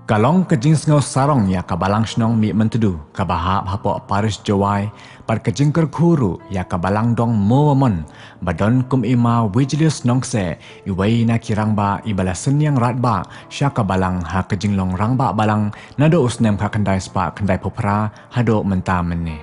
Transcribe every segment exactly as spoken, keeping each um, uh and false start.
Ka long ka jingsngew sarong ïa ka Balang Shnong Mihmyntdu kaba hap hapoh Parish Jowai, bad ka jingkyrkhu ruh ïa ka Balang Dong Mowamon ba don kum i Ma Vigilius Nongkseh, iwei na ki rangbah iba la synñiang radbah sha ka Balang ha ka jinglong rangbah Balang naduh u snem khatkhyndai spah khyndaiphew phra haduh mynta mynne.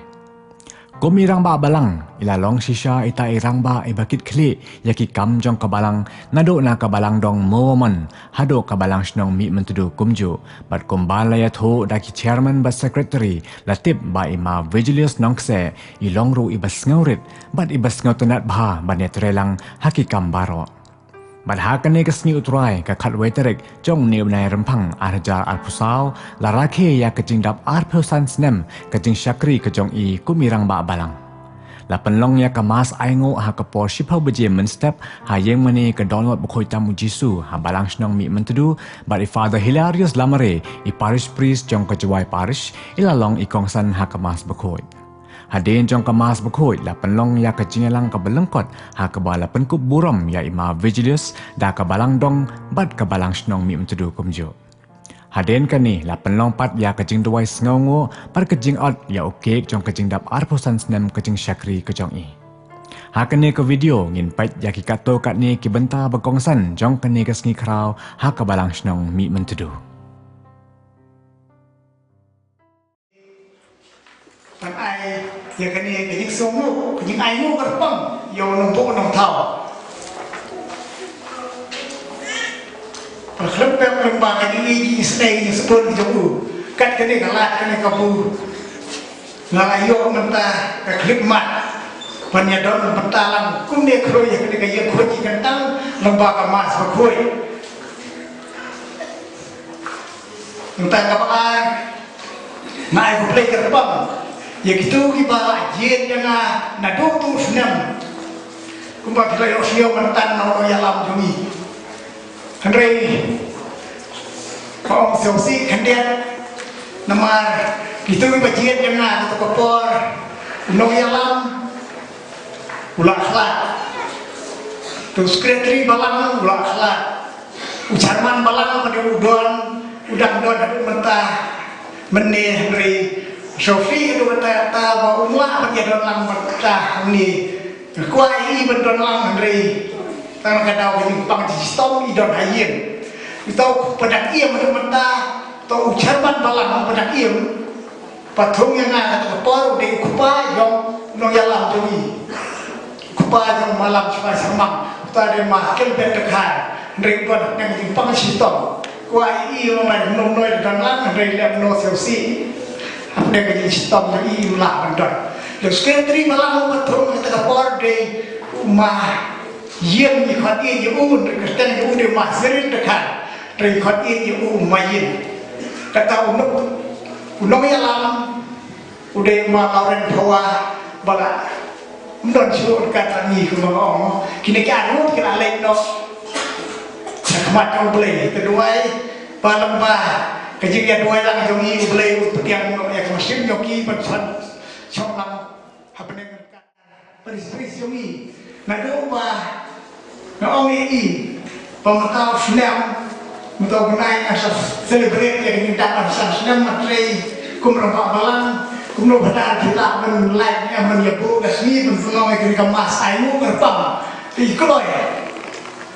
Kum i rangbah Balang, i la long shisha ita i rangbah iba kit khlieh ïa ki kam jong ka Balang, naduh na ka Balang Dong Mowamon haduh ka Balang Shnong Mihmyntdu kumjuh. Bad kumba la ïathuh da ki chairman bad secretary, la tip ba i Ma Vigilius Nongkseh i long ruh iba sngewrit bad iba sngewtynnad bha ban ïatreilang ha ki kam baroh. Bad ha kane ka sngi U Trai, ka khatwei tarik jong une u bnai Rymphang ar hajar arphew saw, la rakhe ïa ka jingdap arphew san snem ka jingshakri ka jong i kum i rangbah Balang. La pynlong ïa ka Mass ainguh ha ka por shiphew baje mynstep ha ïing mane ka Dohnud Bakhuid Tam U Jisu ha Balang Shnong Mihmyntdu, bad i Father Hilarius Lamare, i Parish Priest jong ka Jowai Parish, i la long i kongsan ha ka Mass Bakhuid. Hadien jong ka Mass Bakhuid la pynlong ïa ka jingïalang kaba lyngkot ha kaba la pynkup burom ïa i Ma Vigilius da ka Balang Dong bad ka Balang Shnong Mihmyntdu kumjuh. Hadien kane la pynlong pat ïa ka jingduwai sngewnguh bad ka jingot ïa u cake jong ka jingdap arphew san snem ka jingshakri ka jong i. Ha kane ka video ngin peit ïa ki katto katne ki bynta ba kongsan jong kane ka sngi khraw ha ka Balang Shnong Mihmyntdu. Ban ai ïa kane ka jingsngewnguh, ka jingainguh kyrpang ïa u nongbuh nongthaw. Ban khlem pep lyngba ka jingïeit, jingsnei, jingspur jong u. Kat kane ka lad, kane ka bor nga la ïoh mynta ka khyllipmat ban ïadon bynta lang kumne khrui ïa kane ka ïing khuid ïing kyntang lyngba ka Mass Bakhuid. Nangta kaba ar, nga ai khublei kyrpang ïa kito kiba la jied ïa nga naduh utu u snem. Kumba phi la ïohsngew mynta na u nongïalam jong ngi. Hynrei ka ong sngewsih khyndiat, namar kito kiba jied ïa nga kato ka por, u nongïalam u la khlad, u secretary balang u la khlad, u chairman balang ba dei u don, u dang don haduh mynta mynne, hynrei sngewsih haduh mynta, ta ba um lah ban ïadon lang mynta hangne. Nga kwah ïa i ban don lang hynrei tang ka daw ka jingpang jingshitom i don ha ïing. Uta u ba dang im haduh mynta, uta u chairman balang u ba dang im, ba thung ïa nga kato ka por u dei u kpa jong u nongïalam jong ngi. U kpa jong u Malam Shipai Sarmang, uta dei Ma Kelben Dkhar. Hynrei u don hapdeng ka jingpang shitom. Kwah ïa i, ïa u Malam, kumno kumno i don lang, hynrei leh kumno sngewsih. Hapdeng ka jingshitom jong i, im lah ban don. Leh u secretary balang u ba thung ïa kata ka por dei u Ma Ïing, i khot ïeit ïa u, hynrei kyrteng jong u dei Ma Sirin Dkhar. Hynrei i khot ïeit ïa u Ma Ïing. Kata u nong, u nongïalam u dei Ma Lawrence Phawa ba la ym don shuh ryngkat bad ngi, kumba nga ong. Kine ki arngut ki la leit noh sha khmat jong U Blei. Te duwai ba lyngba ka jingïaduwai lang jong ngi, U Blei un pdiang noh ïa ka mynsiem jong ki ban shong, shong lang ha bneng ryngkat. Parish, parish jong ngi. Naduh ba nga ong ïa i ba mynta u snem, mynta u bnai nga sa celebrate ïa ka jingdap arphew san snem nga trei kum rangbah balang, kumno ba dang phi lah ban lait ïa, ban ïa buh ka sngi ban pynlong ïa kane ka mass ainguh kyrpang. Te i kloi.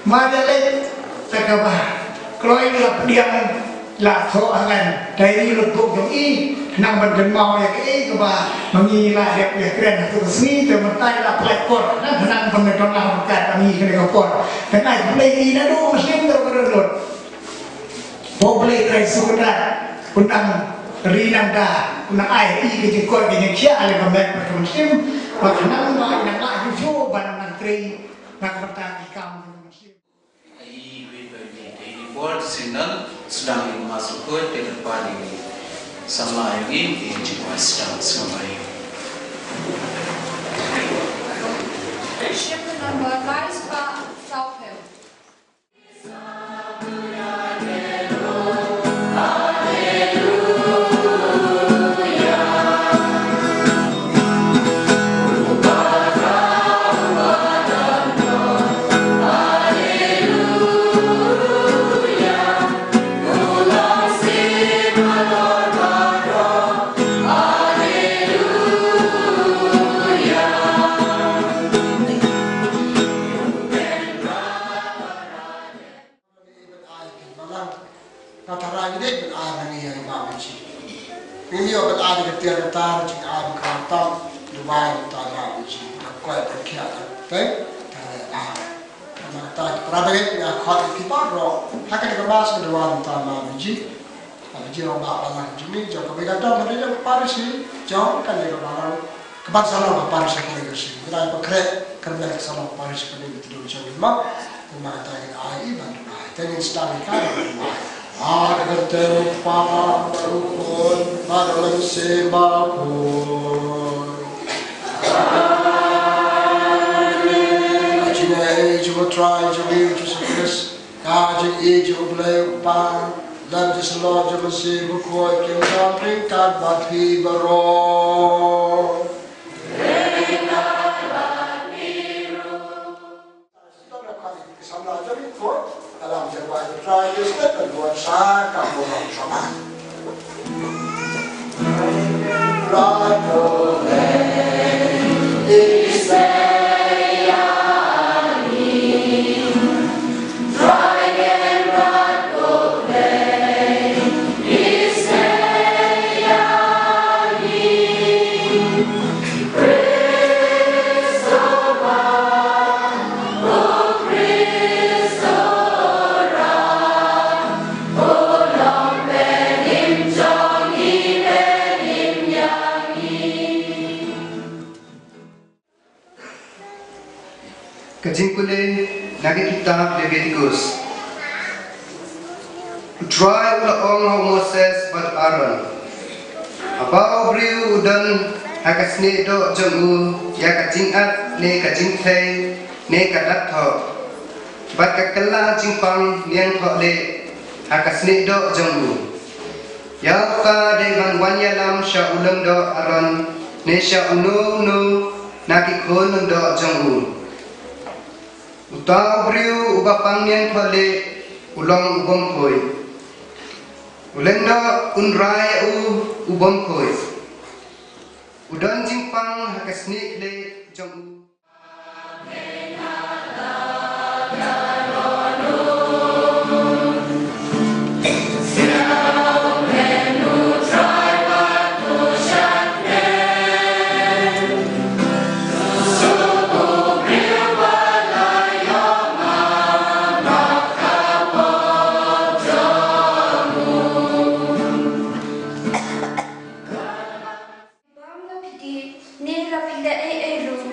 Mar ïa leit, te kaba kloi la pdiang, la thoh ha ka diary logbook jong i, khnang ban kynmaw ïa kaei kaba ma ngi la dep ïakren ha kato ka sngi, te mynta i la pynlait por, khnang, khnang ban don lang ryngkat ma ngi kane ka por. Te nga ai khublei ïa i naduh mynsiem haduh ka dohnud. Ba U Blei Trai Jisu Kynrad un nang ri nang da, un nang ai ïa i ka jingkoit ka jingkhiah lem bad met bad ka mynsiem, ba khnang ba i nang lah shuh shuh ban nang trei na ka bynta ki kam jong ka mynsiem. Ai, wei, wei, wei, dei ni por signal, sdang ïa ka Mass Bakhuid, te kyrpad ïa ki samla ïa ngi, ki jingwan sdang, sngewbha ïa ngi. Ship number lai spah saw phew. Ngi ïoh ban ai ka tiar ka tar jong ka ai ba khamtam, duwai ta na uji. Ka koi ka khia ka teng ta le a. Namar kata para bangeit nga khot ïa phi baroh ha kane ka mass ka duwai ta na uji. Ba uji long ba balang jong ngi jong ka bynta jong ka parish jong kane ka balang. Kaba sa long ka parish ka parish. Ngi la ïa pynkhreh kyrmen ka sa long parish ka parish jong ngi ma. Kumba kata ngi ai i ban duwai. Te ngin sdang ïa ka duwai. Ha ka kyrteng u Kpa bad u Khun bad u Mynsiem Bakhuid. Amen. Ka jingaiei jong u Trai jong ngi u Jisu Khrist. Ka jingïeit jong u Blei u Kpa, lem jingïasyllok jong u Mynsiem Bakhuid, kin don ryngkat bad phi baroh. Ka jingpule na ka kitab Leviticus. U Trai u la ong ha u Moses bad Aaron, haba u briew u don ha ka snieh doh jong u ïa ka jingat ne ka jingtei ne ka dak thoh, bad ka kylla jingpang niangthohlieh ha ka snieh doh jong u, ïa uta dei ban wan ïalam sha u lyngdoh Aaron ne sha uno uno na ki khun lyngdoh jong u. Uta u briew uba pang niangthohlieh u long u bymkhuid. U lyngdoh un rai ïa u u bymkhuid. U don jingpang ha ka snieh khlieh jong u. Bam la phi dih, ne la phi leh ei ei ruh.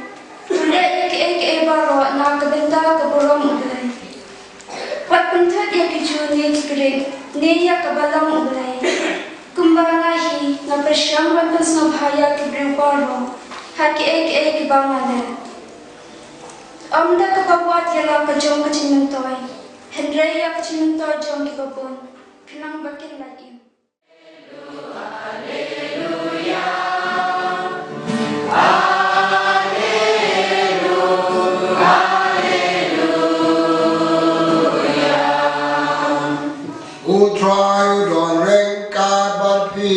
To leh ïa kiei kiei baroh na ka bynta ka burom U Blei. Wat pynthut ïa ki Jiw ne ki Grik, ne ïa ka balang U Blei. Kumba nga hi, nga pyrshang ban pynsngewbha ïa ki briew baroh ha kiei kiei kiba nga leh. Ym da kaba wad ïa la ka jong ka jingmyntoi, hynrei ïa ka jingmyntoi jong kiba bun, khnang ba kin lait im. U Trai u don ryngkat bad phi.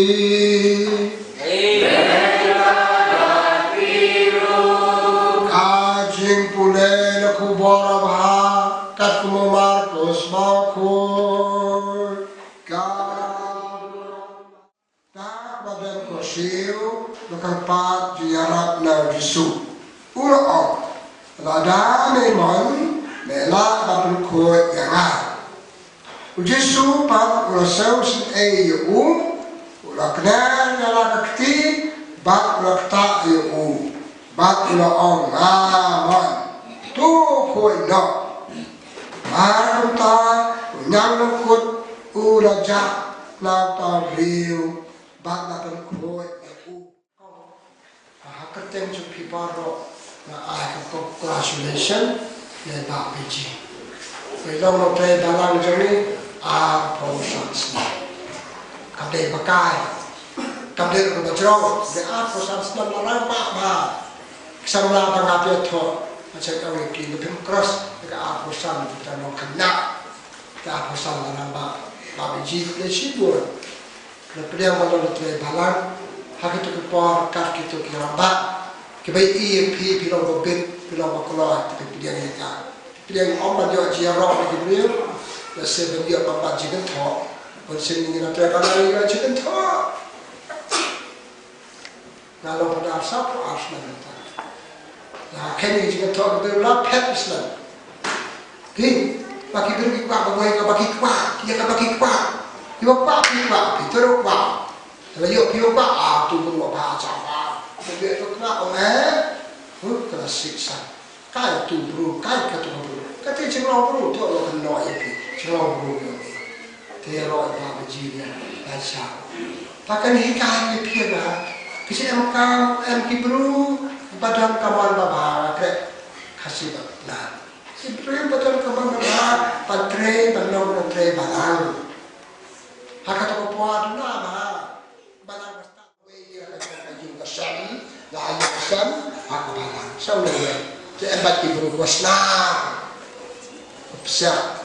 Ka jingpule na ka khubor babha katkum u Markos Bakhuid. Ka Da kaba don khohsiew, u la kyrpad jingïarap na u Jisu. U la ong, "Lada me mon, me lah ban pynkhuid ïa nga." U Jisu pat u la sngewsynei ïa u, u la kner ïa la ka kti, bad u la ktah ïa u. Bad u la ong, "Nga mon, to khuid noh." Mar kumta, u nongïalam kut u la jah na uta u briew, bad la pynkhuid ïa u. Ha ka kyrteng jong phi baroh nga ai ka congratulation ïa i Bah P G. Ka long u trai balang jong ngi arphew san snem. Kam dei ba kai. Kam dei ruh kaba jrong, dei arphew san snem la rangbah bha. Ki samla ba nga phi ïathoh, nga check out ïa ki, nga pynkhraw ïa ka arphew san, kita nongkynnoh. Kita arphew san la rangbah, ba phi ji phi shibun. Nga pdiang ba long u trai balang, ha kito ki por, kat kito ki rangbah. Kiba ïohi ïa phi, phi long ba bit, phi long ba kloi, te phi pdiang ïa ka. Pdiang ym ban ïoh jingïaroh na ki briew, lehse ban ïoh ban bat jingkynthoh. Ban sien ngi na trai balang ïoh jingkynthoh. Nga long Phadar saphew ar snem mynta. Nga kheiñ ïa ka jingïathoh ka Baibl la phet snem. Phi, ba ki briew ki kwah ba wei kaba ki kwah, ïa kaba ki kwah. Kiba kwah phi kwah, phi to ruh kwah. Te la ïoh phi kwah, ah, to ruh ba cha ba. Te ïoh to kwah, ong eh. Huh, ka la sik san. Kai tu bru, kai ka tu bru. Ka te jinglong bru, tu lo kan lo ya pi. Jinglong bru yo ni. Te lo ya ba ji ya, ba cha. Ta kan hi kai ni pi na. Ki si em kam, em ki bru, ba dang ka mon ba ba, ba tre. Ka si ba na. Ki bru ba dang ka mon ba ba, ba tre, ba long ba tre ba lang. Ha ka tu ko pwa tu na ba. Ba lang ba sta. Wei ïa ka jong ka ïing ka sem, la ïing ka sem, ha ka balang. Sa u lei te em bad ki briew ki snar. Ka psiah,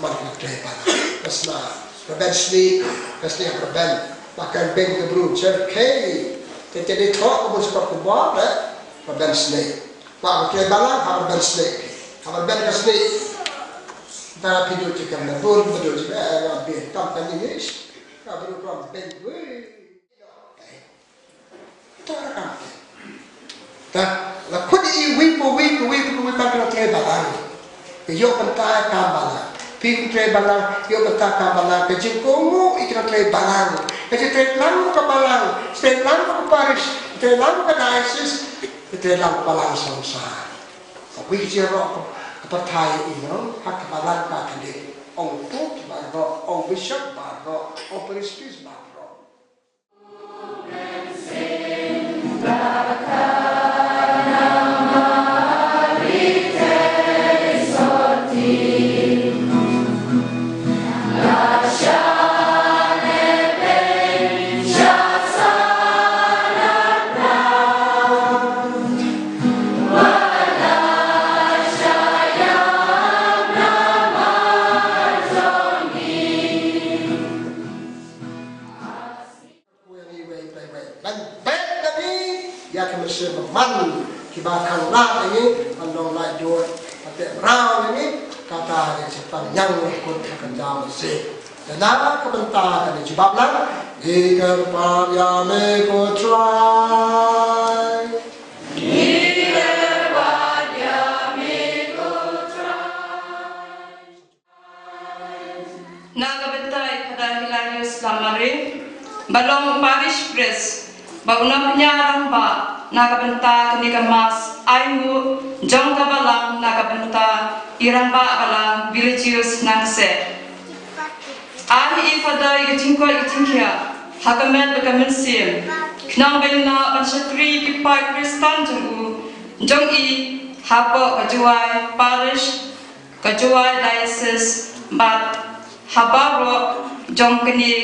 man ka trei balang. Ka snar. Rben snieh, ka snieh rben. Ba kan beiñ ki briew, cher khei. Te te dei thoh ka bun sa ka kubor, eh? Rben snieh. Ba ka trei balang, ha rben snieh. Ha rben ka snieh. Ba phi dei ki kam na bun, ba dei ki, eh, rben kam ka English. Ka briew ka beiñ, wei. Ta, la khut i wi pu wi pu wi pu wi pa ka trei balang. Ka ïoh bynta kam balang. Phi ka trei balang, ïoh bynta kam balang. Ka jingkohnguh i ka trei balang. Ka jingtrei lang ka balang, trei lang ka parish, trei lang ka diocese, trei lang ka balang songsar. Ka wi ka jingïaroh ka pathai i nong, ha ka balang ka kane. Ong pope baroh, ong bishop baroh, ong parish priest baroh. Ban bad na ngi ïa ka mynsiem bymman, kiba khang lad ïa ngi ban long laitluid, ban teh mraw ïa ngi, kata ka jingpang ñiang ruh kut ka kynja mynsiem. Te na ka bynta kane jubab lang, ngi kyrpad ïa me ko Trai. Ngi kyrpad ïa me ko Trai. Na ka bynta i Phadar Hilarius Lamare, ba long parish priest, ba u nongpynïaid rangbah na ka bynta kane ka mass ainguh jong ka balang na ka bynta i rangbah balang Vilijius Nangse. Ai i Phadar i ka jingkoit i ka jingkhiah ha ka met bad ka mynsiem, khnang ba ngin lah ban shakri ki paid Khristan jong u, jong i, hapoh ka Jowai parish, ka Jowai diocese bad ha baroh jong kane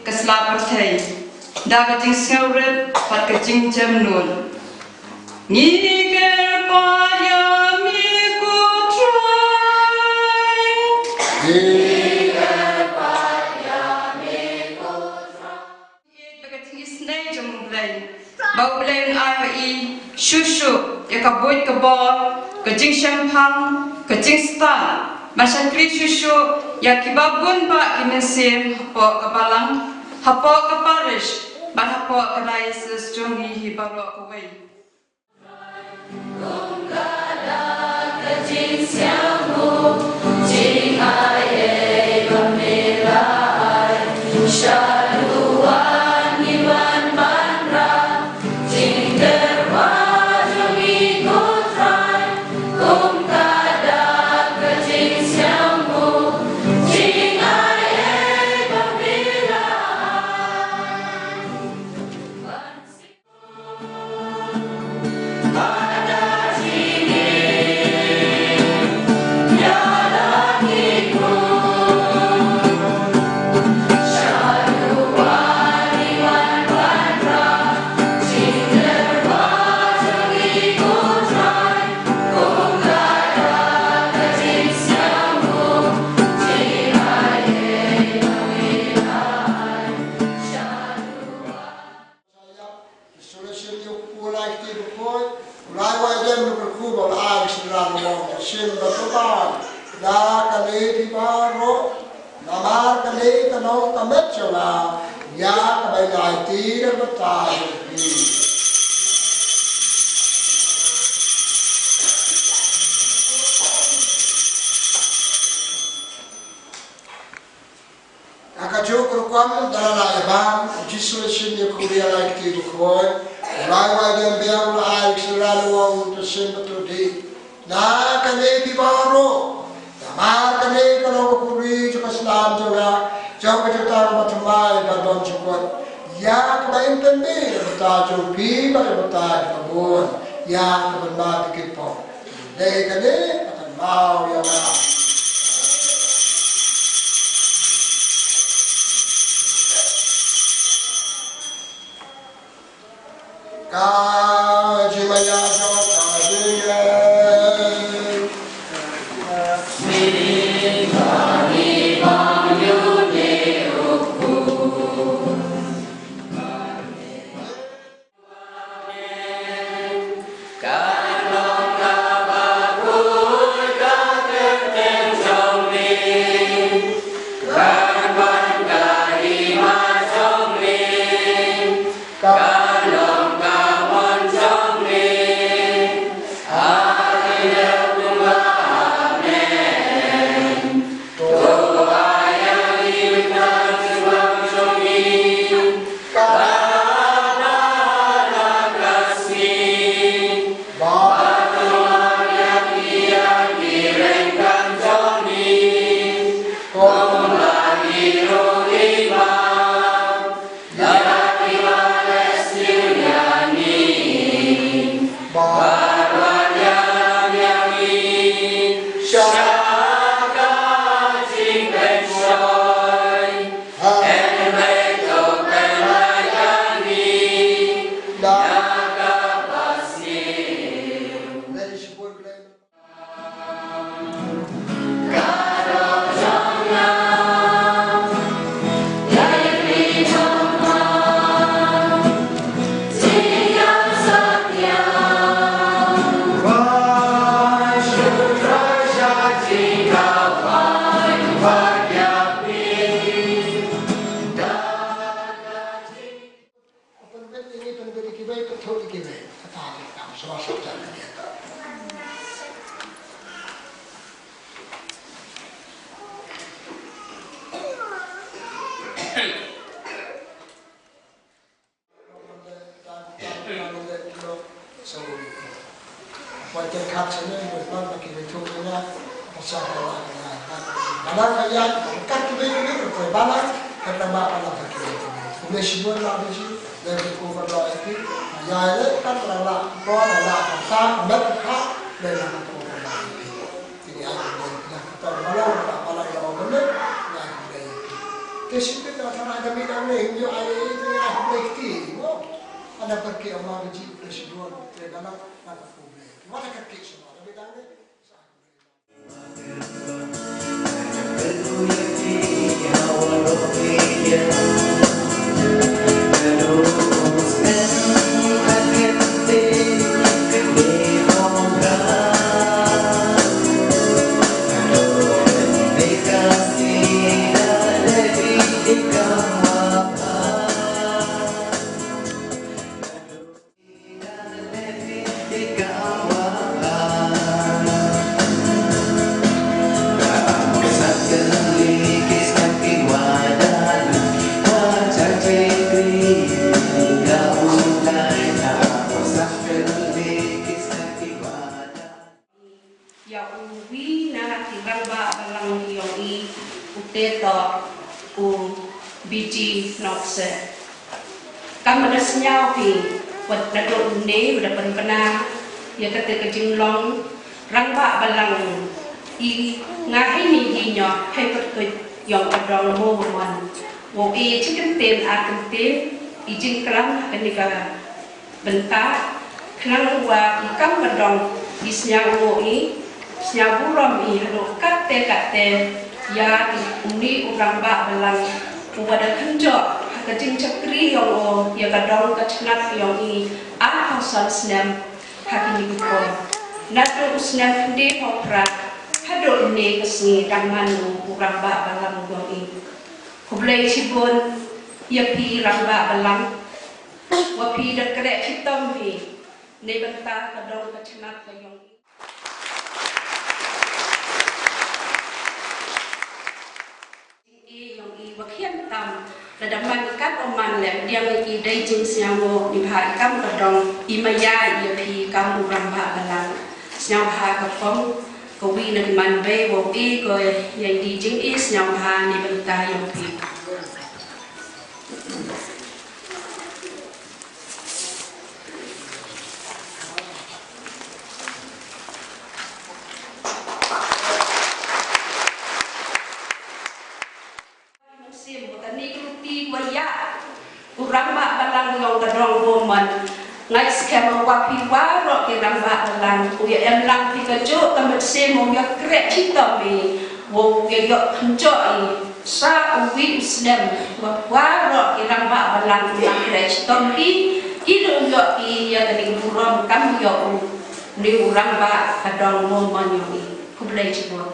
ka sla pyrthei, da ka jingsngewrit bad ka jingjemnud. Ngi kyrpad ïa me ko Trai. Ngi kyrpad ïa me ko Trai. Ïeit bad ka jingisynei jong U Blei, ba U Blei un ai ha i shuh shuh ïa ka buit ka bor, ka jingshemphang, ka jingstad ban shakri shuh shuh ïa kiba bun bah ki mynsiem hapoh ka balang, hapoh ka parish bad hapoh ka diocese jong ngi hi baroh kawei. Solution ïa u Blai kti bakhuid, u Blai wa ïeng na kyrkhu ba u la ai ka synran na wang ka shim ba ka ban. Da kane phi baroh, namar kane ka long ka met jong nga, ïa kaba ïa aiti da ka bynta jong phi. Ïa u rukom da la ïa ban, u Jisu u la shim ïa u khuri, u la ai kti ïa u khun. U la ai wai biang biang, u la ai ïa ki synran, u ong, to shim bad to dih. Na kane phi baroh. Namar kane ka long ka khuri jong ka snam jong nga, jong ka jutang bathymmai ban don jingkut ïa kaba im pynban na ka bynta jong phi bad na ka bynta jong kiba bun. Ïa kaba ma phi ki pop. Dei kane ka kynmaw ïa nga. Ka jingmaïa jong ka jingim. Pynbeit ïa ngi, pynbeit ïa kiwei, pynthut ïa kiwei. Kata dei ka kam sngewsih jong ka dei. Poi te khat sene, poi ban ba ki bynta ïa nga, pasa ka la ka la, ba la ka ïa, kat ki bynta ïa nga, poi ba la, kat la ba la ba ki bynta ïa nga. Khublei shibun la bynta, le ki ko ba la ki, ïa le kat la la, ko la la ka ta, met ka, le la ko ba la ki. Te ngi ai khublei ïa ki, la ka ta ba la, la ba la ïa o ba le, ngi ai khublei ïa ki. Te shibun la ta na ka mi dang le, ngi ai, te ngi ai khublei ki, mo. Ana perki ama biji, khublei shibun, te ba la, la ka khublei. Wat ka ki shibun, la mi dang le. Ïa uwi na ki rangbah balang jong i, u te toh u B G Nokse. Kam da sñiaw phi, wat naduh ne, wat da pynbna ïa kata ka jinglong rangbah balang i, nga hei ni i ñiuh hei pyrtuid yong ka dong mo mon. Wo i chi kyntien ar kyntien i jingklam ha kani ka bynta, khnang wa i kam ka dong i sñiaw mo i, sñiaw burom i haduh katte katte ïa i uni u rangbah balang u wa da kynjoh ha ka jingchakri yong o ïa ka dong ka chnat yong i arphew san snem ha kini ki por. Naduh u snem khyndai phew phra haduh ine ka sngi dang man u u rangbah balang yong i. Khublei shibun ïa phi rangbah balang. Wa phi da kreh chitom hi. Neibynta ka dong ka chnat ka yong i. I yong i wa khian tam Lada man i kam u man leh, pdiang ïa ki dei jingsngewbha, i bha i kam ka dong, i maya ïa phi kam u rangbah balang. Sngewbha ka phong, ka wi na ki man bei, wow i ko ïa i dei jing i sngewbha ne bynta ïa phi. Mynsiem, ba kane ka luti ba ïa u rangbah balang jong ka dong Mawmon. Nga ngeit skhem ba phi waroh ki rangbah balang, u ïa em lang phi kajuh ka mynsiem, u ïa kreh chitom i, u ïa ïoh kynjoh i sa uwei u snem. Ba waroh ki rangbah balang u ïa kreh chitom phi, ki ïoh ïa kane ka burom kam ïoh u, ne u rangbah ka dong Mawmon jong i. Khublei shibun.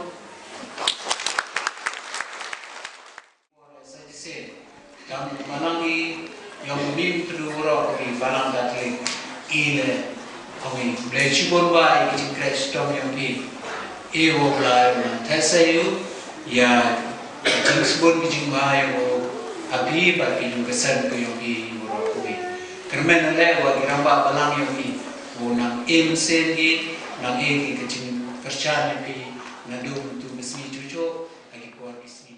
Kam balang i, ïa u mim tru ro ko i balang Katholik i le. Ko i Blei shibun wa i ki jingkreh chitom ïa phi. I wa Blei wa te sa yu ïa ki jingshibun ki jingbha ïa u ha phi bad ki jingkyrsan ko ïa phi ro ko i. Kyrmen le wa ki rangbah balang ïa phi. U nang im sen ki, nang im ki jingkyrshan ïa phi. Nang dum tu bisi cucu ha ki por ki sngi.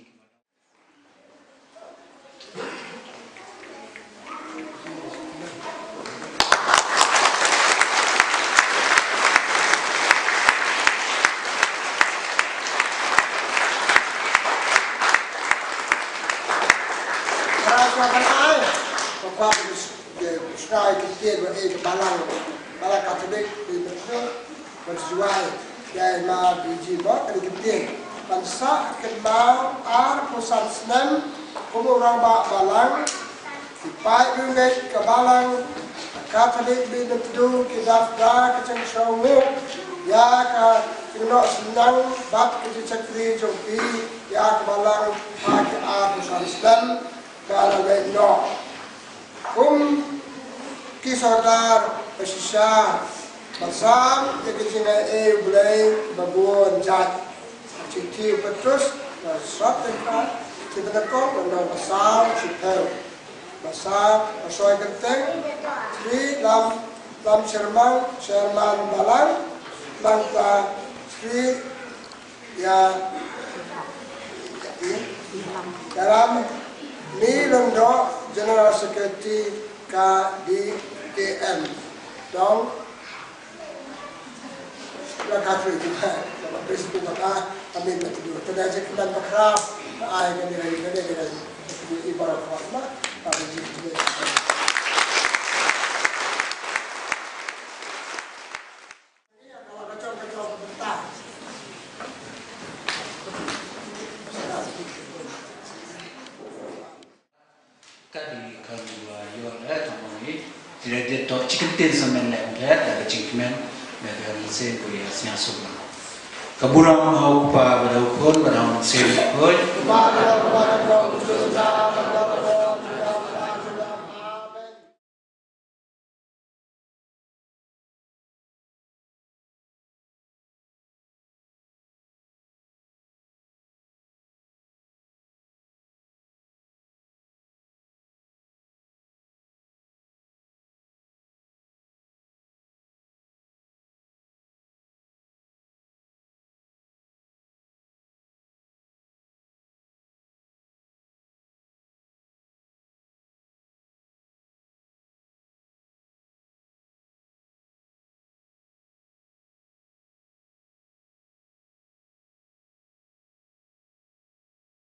Para sa kan ai, papa. Ke, shngai ki tied wa e ke balang, balang Katholik, di betul, berjuai, ya ma biji ma ke di tied. Ban sa ke mau ar pusan snem, kum u rangbah balang, ki pai ringgit ke balang, Katholik di betul, ki dap da ke cheng shong ngu, ya ka kino senang, bat ke di chakri jong ki, ya ke balang, ha ke ar pusan snem, ba la leh noh. Kum ki sordar ba shisha, ba sam ïa ka jingaiei U Blei ba bun jait. Shithi u Petrus, ba sot ka, ki bynta kong, ba nong ba sam, shiphew. Ba sam, ba soi kyrteng, Sri Lam, Lam Sherman, Sherman Balang, Langta, Sri Ïa, ïa, ïa Ram Ni Lyngdoh, General Secretary ka D K M. Dong, la ka three juga, la ka three juga, amin, la tidur. Kena je kena bakra, ai, kena, kena, kena, kena, ibarat kuat, ma, tapi je, je. Ka dei ka wa ïoh leh ka mong i. Tira dei to chicken tin sa men leh leh da ka jingkmen da ka mynsiem ko ïa sñiaw suk. Ka burom ha u Kpa bad ha u Khun bad ha u Mynsiem Bakhuid.